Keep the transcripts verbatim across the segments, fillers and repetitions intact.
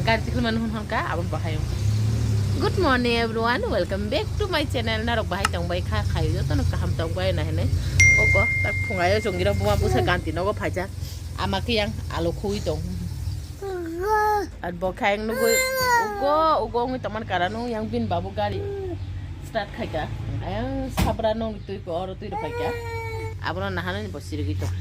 Gari tikhil manu hwn hwn ka, abon bahai. Good morning everyone, welcome back to my channel. Narok bahai tong bai kha, khai joto no kaham tong bai na hene. Oko, tak phungai o chongi rok buma busa ganti nogo phaijak. Ama khe yang alo khui tong. Ar bo kha yang nugui ugo, ugo ngui tongman karanu yang bin babu gari start khaika. Ayang sabra nong tui ko oro tui rok phaika. Abono nahanani bo sirigui tong.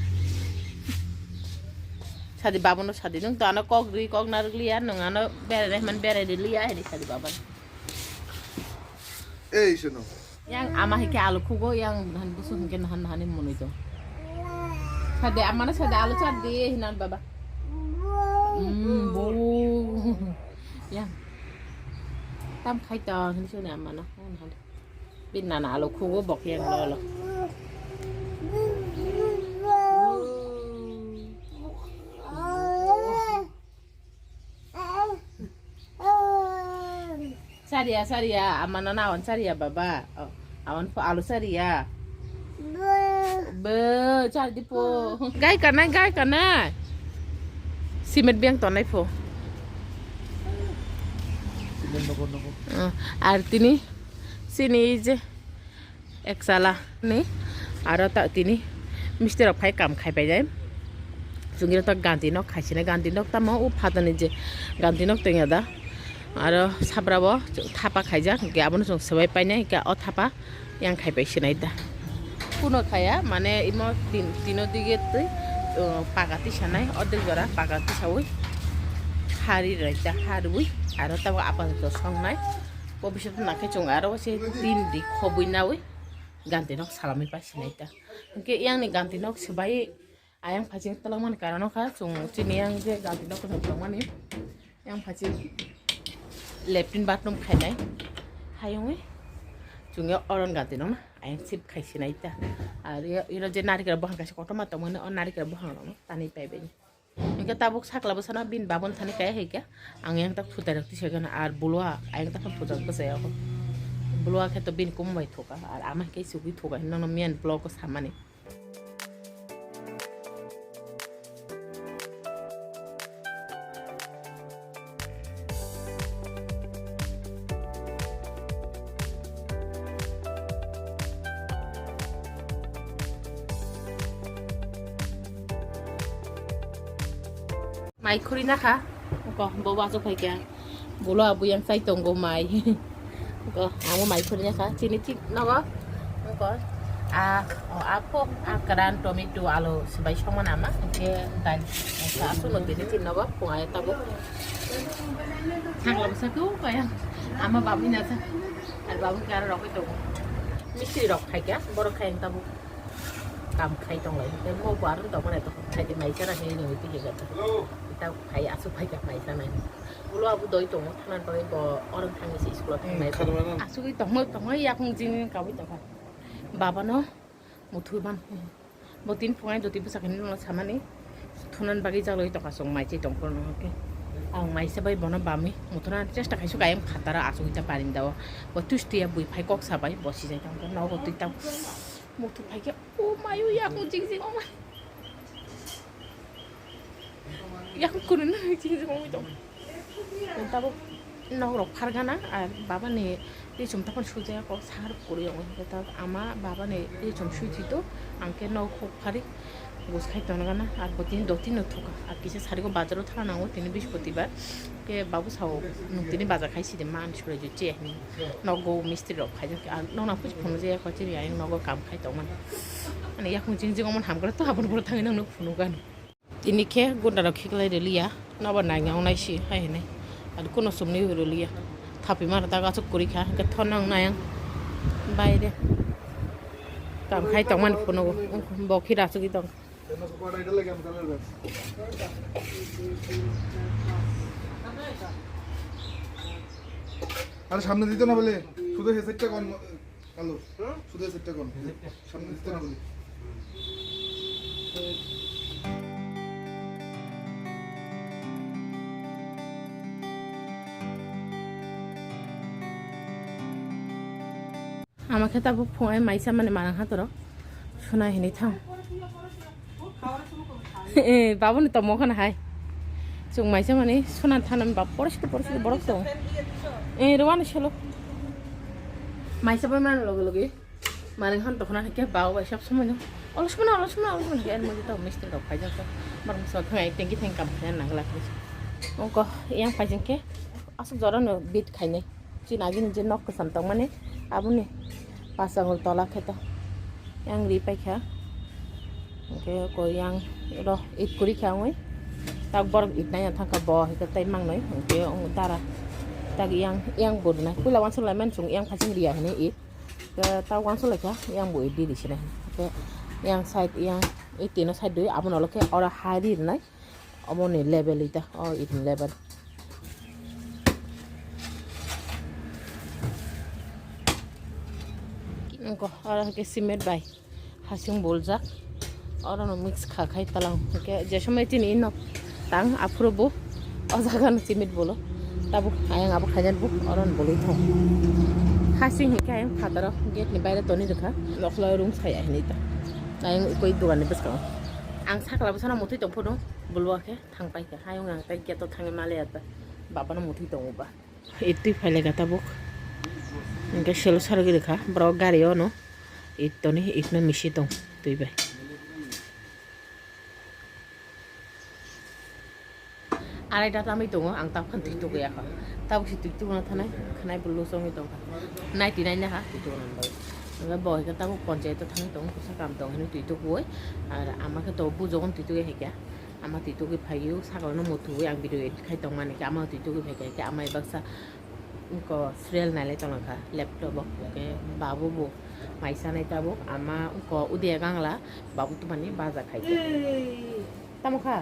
Sadi babono sadi, nwng to ano kok ri kok narwk liya, nwng ano berai nai hwnmani berai ri liya, hini sadi babono. Ei, shino. Yang ama hai khe alo khugo, yang nahan busu hwnkhe nahan nahan ni monwi to. Sadi amano sadi alo char di hinan baba. Hmm, bo. Yang. Tam khai to, hini sini amano. Bin nana alo khugo bok yang lo lo. Saria, saria, amana na awan saria baba. Oh, awan po alo saria. Be, char di po. Gai kana, gai kana. Simet biang tonai po. Simen nogo, nogo. Ah, ar tini sini je. Ek sala ni aro ta tini misti rok phai kam khai pai jai. Chungi rok ta ganti nok khai sini, ganti nok tamo u phatani je ganti nok tengya da. Aro sabra bo thapa khaijak, hingke abono chwng swbai painai, hingke o thapa yang khai pai sinai da. Kuno khaya, mane imo tin, tino dige twi, uh, paga tisanai, ordek jora paga tisaui hari rai da, harui, aro tabo apato songnai. Bo bising nakhe chwng aro se tin di khobui naui ganti nok salamwi pai sinai ta. Hingke yang ni ganti nok swbai ayang phaiching twlangmani karon kha chwng chini yang je ganti nok kwthang twlangmani. Yang phaiching latrine bathroom khainai. Hayungwi chwng yo oron ganti nok na ayang sip khai sinai ta. Ar yo, iro je narikal buphang kaisa kotorma tongmani, o narikal buphang rok no tanwi paibai. Hingke tabuk sakla bwsano bini babon thani kaya hai khe ang yang tak phutai rok tisai gana ar bulwa ayang tak phutai rok tisai ako. Bulwa khe to bini kum bai thoka ar ama khe sugui thoka hinwi nono miyan vlog o samani. Mai khuri na kha, ko bo wasu phai kya, bolo abu yang sai tongo mai, ko amo mai khuri na kha, chini chik nogo, ko a, o apo, a karan, tomato, alo, sebai songma nama, ke dal, sa asu no tini chini nogo, ko ai tabo. Thangla bwsa tu kaya. Ama babu ina sa. Ar babu kara rok to. Mistri rok khai kya, borok khai tabo. Kam khai tong lai. Te mo baru to kore to khai di mai chara he ni ti he gata. Ita khai asu khai ka mai chana. Ulo abu doi tong thanan pai bo orang thang si school thang mai. Asu ki tong tong yakung jing ka wi to. Baba no. Muthuiban. Bo tin phungai doti bwsakhe nini samani thunan bagwi jalwi tongkha chwng mai chi tongphuru no hwnkhe. Ang maisa bai bono bamwi muthuna chesta khaisuk ayang phataro achugwi ta barinda o. Bo tustuya bui phai kok sabai bo sijai tongkha nogo twi tang. Muthu phaikhe o mayu yakung jing jing o mai. Yang kurun na ching ching oi tong. Tabuk nok rok phargana ar baba ni ri chum tapon sujaya kok sar kuri ong. Tabuk ama baba ni ri chum sui thito ang ke nok hok phari bus khai tong gana ar botini dotino thuka ar kisa sari ko bazaro thana nango tini bispotibar ke babu sao nung tini bazar khai sidi man sura ju che ni nok go mistri rok khai ar nok na puji phone je ko chiri ayang nogo kam khai tong man ani yakung ching ching man ham kala to habun bolo thang nang no phunu gan. Tini khe gunda rok khiklai rwliya, nobar nai nang nai si hai hinwi. Ar kuno sumni rwliya. Thapi mara ta gachuk kwrwi kha, hwnkhe thon nang nai ang. Baire. Kam khai tongmani phunukgo. Bo khi rachugwi tong. আরে সামনে দিতে না বলে, শুধু হেডসেটটা কন। হ্যালো, শুধু হেডসেটটা কন। সামনে দিতে না বলে। Ama khe tabuk phungai maisa mani manang ha toro. Sunai hinwi thang. Eh, babuni tomo khana hai. Tung maisa mani suna thanam ba porsi porsi borok tung. Eh, rwani selo. Maisa bai man loge loge. Mani han tokna ke ba bai sab somoi no. Olos mana, olos mana, olos mana ke ani mujhe to mister rok phai jak to. Mar musa thang ai tengki thang kam khe nang la khe. Ongko yang phai jeng ke asuk jora no bit khainai. Chini agini je nok kwcham tongmani aboni pas angul tola khe to yang ri paikha. Hwnkhe ko yang ro it kwrwi kha wngwi tak borok it nai thangkha bo hwnkhe tei mangnwi hwnkhe wng dara tak yang yang bo rwnai puila uansuk lai mani chwng yang phaiching riya hinwi it. Hwnkhe tak uansuk laikha yang bo it di risinai hwnkhe yang side yang it tino side dui abono olokhe oro ha ri rwnai. Omoni level ita, o itni level. Ongko oro ke cement bai hasing boljak. Oro no mix kha khai talang. Ke je somoi tini ino tang aphuru bo o jaga no cement bolo. Tabuk ayang abo khajan bo oro no boloi thong. Hasing hingke ayang phataro gate ni baire toni rwkha. Nokhlai room sai ahini ta. Ayang koi dogan ni bwskango. Ang sakla bwsano mutui tong phuru bolwa khe. Thang paikha, hayung ang tei gate o thangwi maliya ta. Babano mutui tongo ba. Itwi phailaika tabuk. Hwnkhe selo sarwi rwkha, borok gari ono. It toni, itno misi tong twi bai. Arai ta tamwi tongo, ang tabukhan twi tugwi yakha. Tabuk si twi tuguna thanai, khanai bwlwk chongwi tongkha. Nai twi nai naha, twi tuguna bai. Hwnkhe bo hwnkhe tabuk ponchayat o thangwi tongo, kusa kam tong hinwi twi tugwi. Ar ama khe to bujogon twi tugwi haikha. Ama twi tugwi phaio, sakno muthubwi ang video edit khai tongmani khe ama twi tugwi phaikha khe ama baksa ongko serial nailai tongkha laptop o. Hwnkhe babu bo mai sanai tabuk ama ongko udia gangla babu twmani baja khaikha. Tamo kha?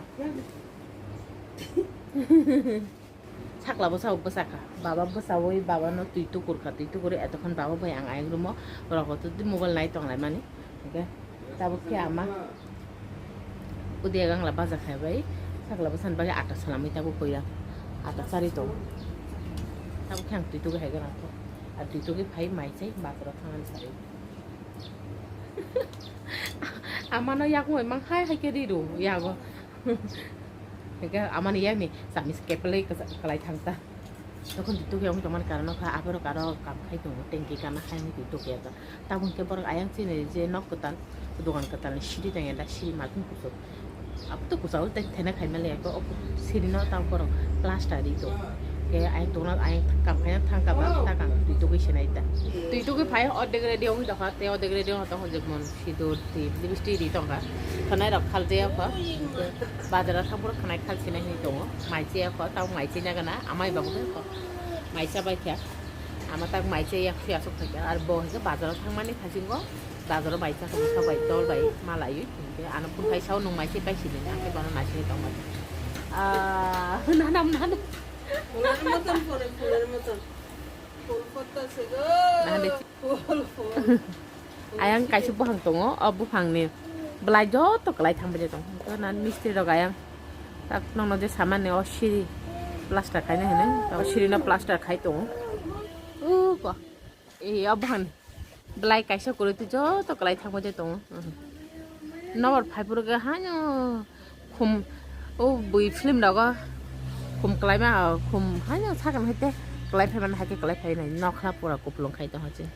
Sakla bwsa bwsakha, baba bwsawi babano twi tukurkha, twi tukuri etokhan baba bai ang ayang room o rokotwi mobile nai tonglaimani. Hwnkhe tabuk khe ama udia gangla baja khai bai sakla bwsani bagwi ata sanamwi tabuk koira ata chari tongo. Tabuk khe ang twi tugwi hai gana kho, ar twi tugwi phai mai chai bazaro thangani sari. Amano yakung bai mang hai hai khe ri rw yago. Hingke amani yakni chami se kepelwi kwsa-, kwlai thang ta. Tokon twi tokya wng tongmani karon kha, aborok aro kam khai tongo, tengki kana hai wngwi twi tokya ta. Tabuk hingke borok ayang chini je nok kwtal, dogan kwtal ni siri tongya da, siri matung kuchuk. Abo to kuchuk tei thena khai mali ya, o siri no tabuk borok plaster ri tongo. Hingke ayang tongna, ayang kam khaina thang ka ba, ta kang twi tokwi se nai ta. Twi tokwi phai ordek ready wngwi tongkha, tei ordek ready wngwi tongkha je mon. Sidor, tip, lipstick ri tongkha. Khwnai rok khaljaya kho. Bazar o thang phuru khwnai khalsinai hinwi tongo. Mai chaya kho, tamo mai china gana, amai babu khe kho. Mai chabai kha. Ama tak mai chaya khe aswk khaikha. Ar bo hwnkhe bazar o thangmani khasingo. Bazar o mai chakha bwsa bai, dol bai, malaiwi. Hinkhe ano phunkhai sao nwng mai se pai sini, ang khe bono naisingwi tongmani. Ah, nanam, nanam. Fuler moton, fuler, fuler moton. Phul potta se go. Nahande. Phul, phul. Ayang kaisa buphang tongo, o buphangni bwlai joto kwlai thang bai tong. Hwnkhe nan mistri rok ayang tak nokno je samani o siri plaster khaina hinwi, o sirino plaster khai tongo. Uko, e, o buphangni bwlai kaisa kwrwi twi joto kwlai thang bai tongo. Nokbar phai phuru khe haino khum, o bui film rogo khum kwlaima, khum haino sakang hai tei kwlai phaimani hai khe kwlai phainai nokha pura kupulung khai tongha chwng.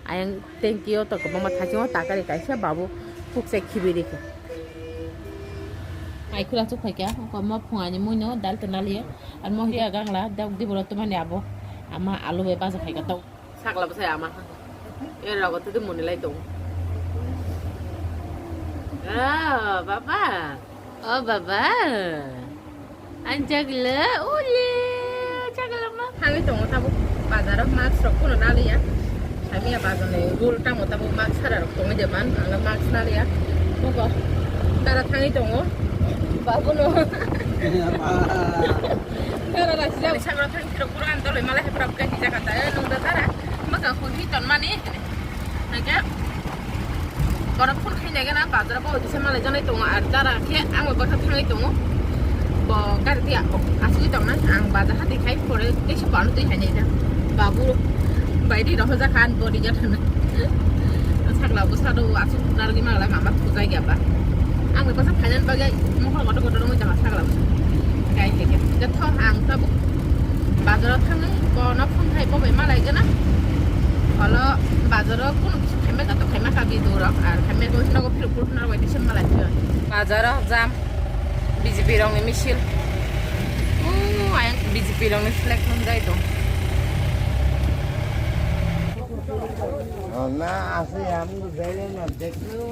Ayang tengki o to kwbangma thaichung o takari kaisa babu kukchai khibi rikha. Ai khula chuk phaikha, oko mo phung ani muino dal to naliya, ar mo hiya gangla dok diboro to mani abo ama alu bai baja khaikha to. Sakla bwsai ama. E rogo to muni lai tong. Ah, baba. Oh, baba. Ang jagla, ule, jagla ma. Thangwi tongo tabuk bazar o mask rok phano naliya. Kami ya bazar ni rule tamo tabuk mask sara rok tongwi de man, ang mask naliya. Buko dara thangwi tongo. Babu no. Dara rasi jak. Sagra thangwi rok pura ang doloi malai hai pura bukai hijak kata. Eh, nung da dara. Maka hoi ton mani. Hingke borok phone khainai gana bazar bo odisa malai janai tongo, ar jara khe ang bai bwkha thangwi tongo. Bo gari twi asugwi tongnai, ang bazar hati khai pore teisa bano twi hainai da. Babu bai ri rohorjak kha ani body gana. Sakla bwsa do asuk narwgwi malai mama thujai ya ba. Ang bai bwsa phainani bagwi mokol kotor kotor wngwi tongkha sakla bwsa. Khe ai khe khe. Khe thok ang tabuk bazaro thangwi bono phone khai bo bai malai gana. Olo bazaro kunu kisa phaima jato phaima kha bidurok ar phaima ko nogo phirok phirok nang bai tisa malai phio. Bazaro jam B J P rokni misil. Uuu, ayang B J P rokni flag nungjai tong. Oh, na, asli, hum to jaile na, dekhle.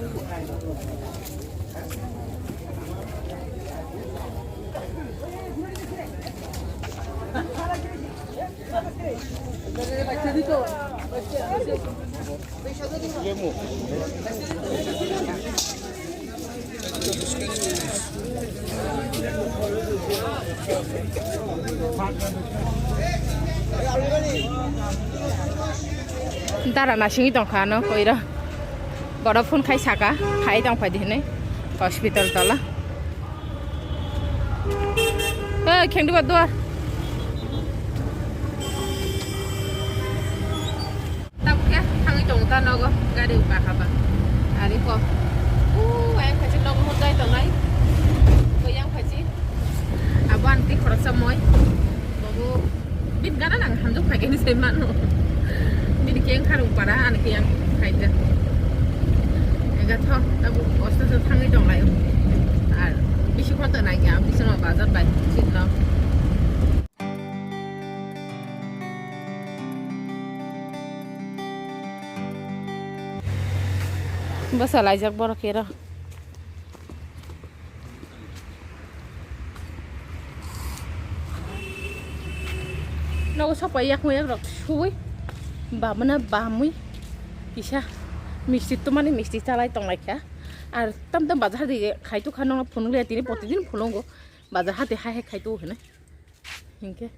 Dara nasingwi tongkha ano koira. Bono phone khai saka, phai tongphai di hinwi hospital tola. Hey, khengdiba duar. Tabuk khe thangwi tongo ta nogo, gari baka ba. Ari ko. U, ayang khachi nogo hor jai tongnai. Ko yang khachi. Abo ang twi khoroksa moi. Bobo bini gana nang hamjak phai khe ni sai mano. Bini khe yang kharung para, ani khe yang khaita. Ega tho, tabuk osta sa thangwi tonglai. Ar bisi khota nai ya, bisi no bazar bai, sit no. Bwsa laijak borok khe ro. Nogo sopai yak muyak rok suwi bamana bamwi kisa misti tumani misti chalai tonglaikha. Ar tamtam bazar di khaitu kha nono phunukle tini protidin phunungo bazar hati hai hai khaitu hene. Hinkhe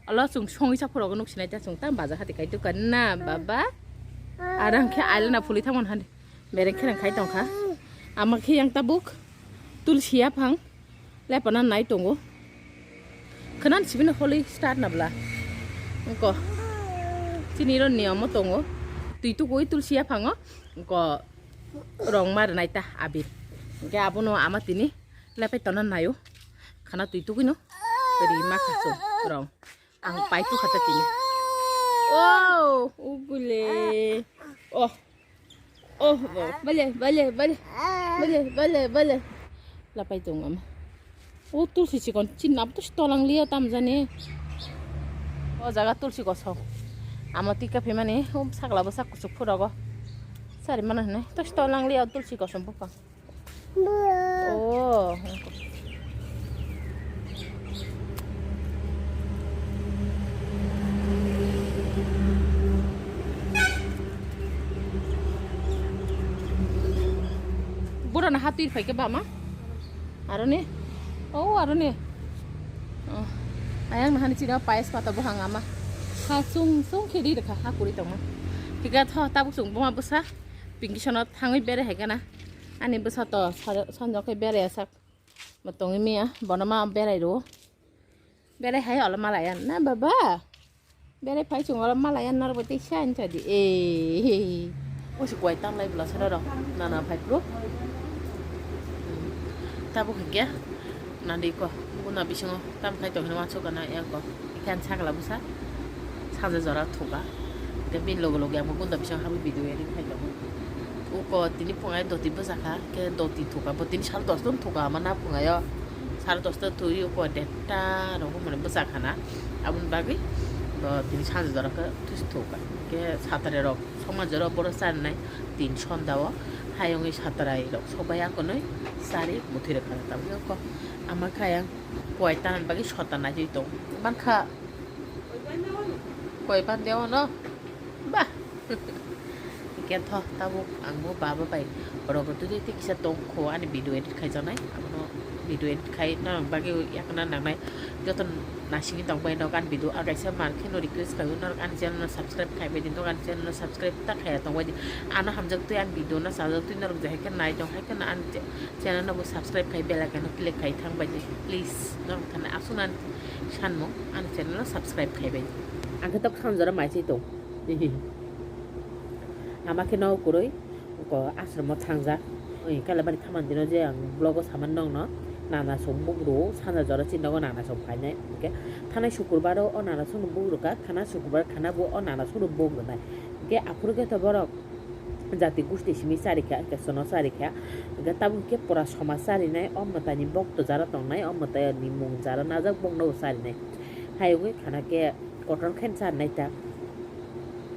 olo chwng songwi sa phuru nuksi nai ta chwng ta bazar hati kai dukan na baba. Arang khe ailana phuli thangmani hani bereng khereng khai tongkha. Ama khe yang tabuk tulsi yaphang lepana nai tongo. Khwnan sibini holi start na bla. Engko chini ro niyamo tongo. Twi tukui tulsi yaphango. Engko rong ma rwnai ta abir. Hinkhe abono ama tini lepai tona naio. Khana twi tugwino ri ma kha chwng rong. Ang pai tu kha ta tini. Oh, ugule. Oh. Oh, bale, bale, bale. Bale, bale, bale. Lapai tong ama. O tulsi chikon chinna to stolang liya tam jani. O jaga tulsi kosom. Ama tika phimani um sakla bwsa kuchuk phurogo. Sari mano hene to stolang liya tulsi kosom bupang. Oh. Borok na hatwi phai khe bama. Aro ni. Oh, aro ni. Oh. Ayang na hani chida pais pata buhang ama. Ha sung sung khe ri rwkha ha kuri tongma. Tiga tho tabuk sung buma bwsa. Pinki sono thangwi bere hai gana. Ani bwsa to sa-, sanjak khe bere sak. Bo tongwi miya, bono ma berai rwo. Berai hai olo malai ya na baba. Berai phai chwng olo malai ya norok bai tei sa hinsa di. Ei. Usi kwai tam lai bwla sara rok. Nana phai pro. Tabuk hinkhe nadi ko. Buna bisingo tam khai tongwi ma chukana yang ko. Ikhan sakla bwsa. Saja jora thuka. Te bin logo logo yang gunda bisingo habi video edit khai tongo. Uko tini phungai doti bwsa kha. Ke doti thuka. Bo tini sal dos ton thuka ama na phungayo. Sare dosta twi uko detta rok mane bwsa khana. Aboni bagwi bo tini sanjwk jora khe thusi thok kha. Khe satare rok sokma jora boro charnai tin sonda o hayungwi satrai rok sokbai akonwi chari muthwi rwkha. Tabukhe uko ama khe ayang koi tanani bagwi sota naitwi tong mankha. Koi pan deono. Bah. Hingke tho tabuk ang bo baba bai rogo twi twi kisa tong kho ani video edit khaijaknai. Abono video edit khai norok bagwi yakna nangnai joto nasingwi tong bai nok ani video agaisa mankhe no request khai norok ani channel no subscribe khai bai di nok ani channel no subscribe ta khaiya tong bai di. Ano hamjak twi ani video no chajak twi norok je hai khe nai tong hai khe ani channel no bo subscribe khai bell icon no click khai thang bai di please norok thani aswk nani sanmung ani channel no subscribe khai bai di. Ang khe tok khamjora mai se tong. Ama khe no kwrwi ko ashram o thangjak. Oi, Kailaibari thaman dino je ang vlog o saman nongno nana song buk rwo, sanja jora chini nogo nana song phainai. Hwnkhe thanai sukurbar o, o nana song buk rwkha, khana sukurbar khana bo o nana song buk rwnai. Hwnkhe aphuru khe to borok jati gusti simi charikha, hwnkhe sono charikha. Hwnkhe tabuk khe pura somaj charinai, o mwtaini bokto jara tongnai, o mwtaini mung jara najak bokno bo charinai. Hai wngwi khana khe kotor khe charinai ta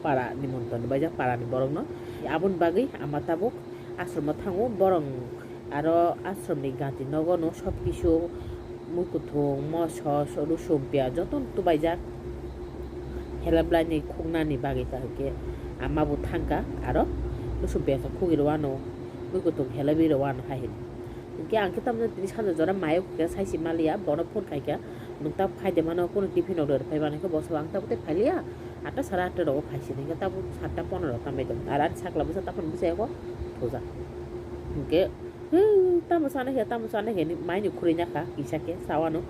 para nimontron baijak para ni borokno. Aboni bagwi ama tabuk ashromo thango, borong aro ashromni gati nogono sob kisu muikwthwng, moso, so-, rusum, piyaj jotono tubaijak. Helai belai ni khuknani bagwi ta hwnkhe ama bo thangkha aro rusum piyaj khugwi rwano, muikwthwng helaiwi rwano hai hwnwi. Hwnkhe ang khe tamjani tini sanja jora mayok khe saisi maliya, bono phone khaikha, nwng ta phaide mano, kunu tiffin order phai mano khe, bo sabo ang tabuk tei phailiya, atta sara atta rogo phaisini, hwnkhe tabuk satta ponero tambai tong, ar ani sakla bwsa taphano bwsa eko thujak. Hwnkhe, "Hmm, tamo sana khe, tamo sana khe," hinwi maini khurui nakha, kisa khe sawano,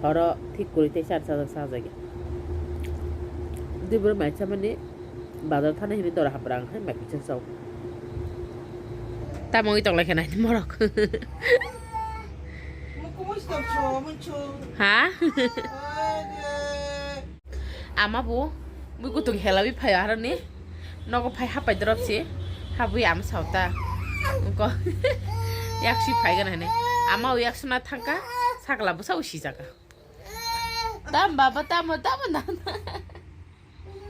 horo thik kwrwi tei char sajak sajagya. Dui borok mai chamani. Bazar thana hinwi dora hapra ang hai mai kisa chao. Tamo wi tong lai khe nai morok. Ha? Ama bo mui kutung helawi phai aroni. Nogo phai hapai drop si. Habwi am sauta. Ko. Yaksi phai gan hene. Ama wi yaksuna thangka. Sakla bwsa usi jaga. Tam baba, tamo, tamo, nana.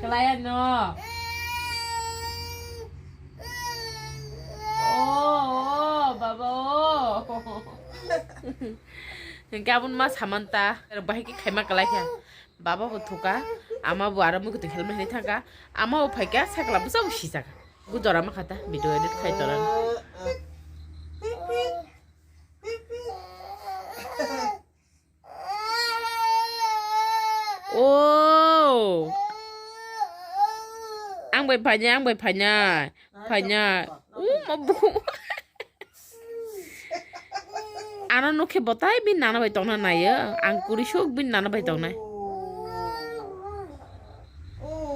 Kelai ano. Oh, oh, baba, oh. Hingke aboni ma samanta, bahai ke khaima kelai kha. Baba bo thuka, ama bo aro mukutu helmet hinwi thangka. Ama bo phaika, sakla bwsa bo sijak. Gudora ma khata, video edit khai tolan. Oh. Ang bai phanya, ang bai phanya. Phanya. Uh, ma bu. Ano nukhe botai bin nana bai tongna nayo. Ang kuri sok bin nana bai tongnai.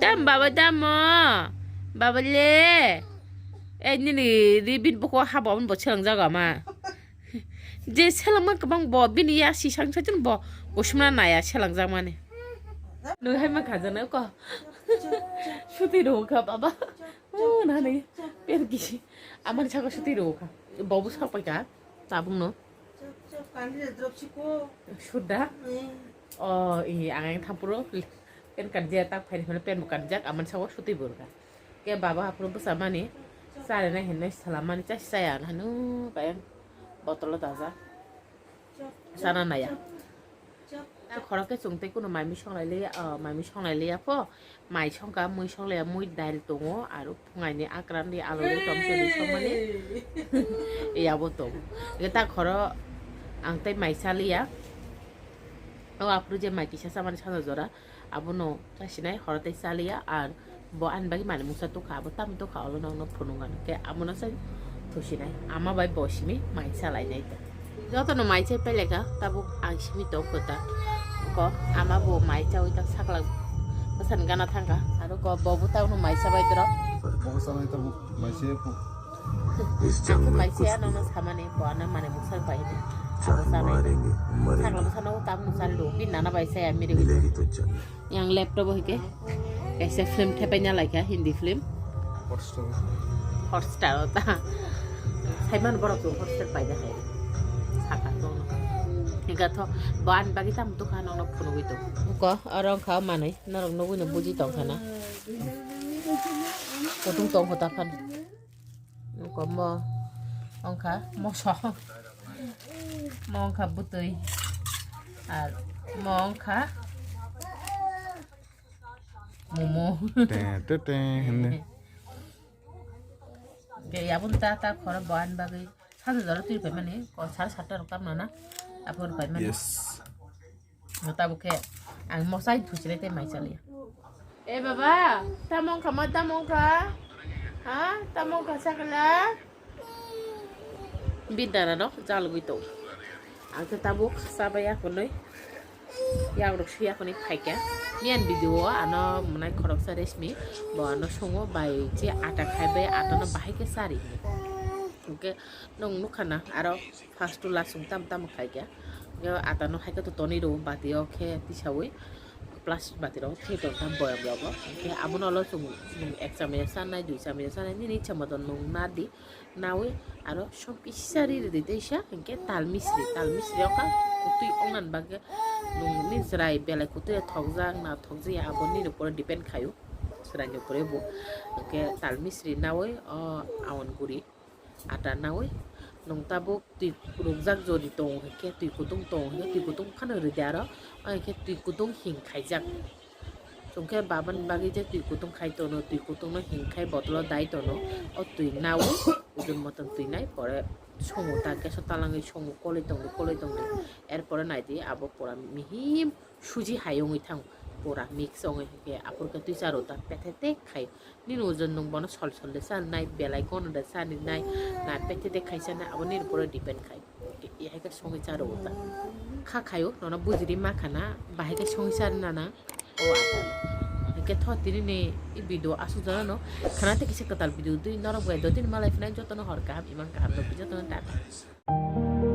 Tam baba tamo. Baba le. Eh, nini ribin buko habo bo chelang jaga ma. Je selengma kwbang bo bini ya sisang saichun bo kuchumna naya selengjakmani. Nwng hai ma khajaknai ko. Suti rw kha baba. O nani per kisi. Amani saka suti rw kha. Bobo sak pai ka tabuk no. Suda. O i ang ang thampuro. Pen karjak tak phai phai pen bo karjak amani saka suti bo rw kha. Ke baba haphuru bwsa mani, chari na hinwi salam mani chasi chaya hanu kaya botolo daja. Chana naya. Ta khorok ke chwng tei kuno mai mui songlai liya, ah, mai mui songlai liya pho. Mai songka, mui songlaiya, mui dail tongo, aro phungai ni akran di alu di tomcholi songmani. Iya bo tong. Ita khoro ang tei mai chaliya. O aphuru je mai kisa chamani sana jora. Abono chasinai horo tei chaliya, ar bo ani bagwi manwi mungsa tukha, abo tamni tukha, olo nokno phunukgani. Khe abono se thusinai, ama bai bo simi mai chalainai ta. Jotono mai chai pailai kha, tabuk ang simi tong kho ta. Ko ama bo mai chawi ta sakla bwsani gana thangkha, aro ko bo bo tabukno mai chabai drop. Bo sanai tabuk mai se phu. Ang khe mai se ano no samani, bo ano manwi mungsa bai ni. Abo sanai. Sakla bwsano tabukno chali do, bin nana bai chaya miri. Yang laptop o hike kaisa film thepai na laikha, Hindi film. Hotstar. Hotstar o ta. Saiman borok tu Hotstar paida hai. Saka to. Hingka tho ban bagi tam to khano no phunugwi to. Ko arong kha manwi norok nugwi no buji tong khana. Kutung tong kho ta phan. Ko mo ongkha moso. Mo ongkha bwtwi. Ar mo ongkha momo. Te, te, te, hende. Ke yabun ta, ta khoro bo ani bagwi. Sanja jora twi paimani. Ko sare satta rok tam nana. Aphuru paimani. Yes. Tabuk khe ang mosai thuchilai tei mai chaliya. E baba, tamo wngkha ma, tamo wngkha? Ha? Tamo wngkha sakla? Bidara no jalgwi tong. Ang khe tabuk chabai aphunwi. Yagrok swi aphunwi phaikha. Miyan video o ano mwnai khoroksa resmi. Bo ano songo bai je ata khai bai ata no bahai khe chari. Hwnkhe nwng nukha na aro first to last chwng tamo tamo khaikha. Hwnkhe ata no haikhe to tonwi rwo bati o khe tisawi plastic bati rok thwi tong kha boyam rogo. Hwnkhe abono ulo chwng nwng ek chamaya chanai dui chamaya chanai nini ichha moto nwng na di. Nawi aro song kisa ri rwdi teisa hwnkhe tal misri, tal misri wngkha kwtwi wngnani bagwi nwng ni chwrai belai kwtwi thokjak na thokjaya abo nini upore depend khaio, chwraini upore bo. Hwnkhe tal misri nawi o awan guri ata nawi nwng tabuk twi rukjak jodi tongo hwnkhe twi kutung tongo hwnkhe twi kutung phano rwdi aro hwnkhe twi kutung hing khaijak. Chwngkhe babani bagwi je twi kutung khai tono, twi kutungno hing khai botolo dai tono, o twi nawi ujun motom twi nai pore songo ta gas o talangwi songo kolwi tongdi kolwi tongdi. Erpore naidi abo pura mihim suji hai wngwi thango, pura mix wngwi hwnkhe aphuru khe twi charo ta pethe tek khai. Nini ujun nwng bono sol sol de chani nai, belai gono de chani nai, na pethe tek khai chani abo nini upore depend khai. Hai khe songwi charo ta. Kha khaio, nono bujiri ma khana, bahai khe songwi chari nana. O ata. Hwnkhe tho tini ni video asuk jora no. Khana te kisa kwtal video dui norok bai dotini malai phinai jotono hor kaham, imang kaham no jotono tata.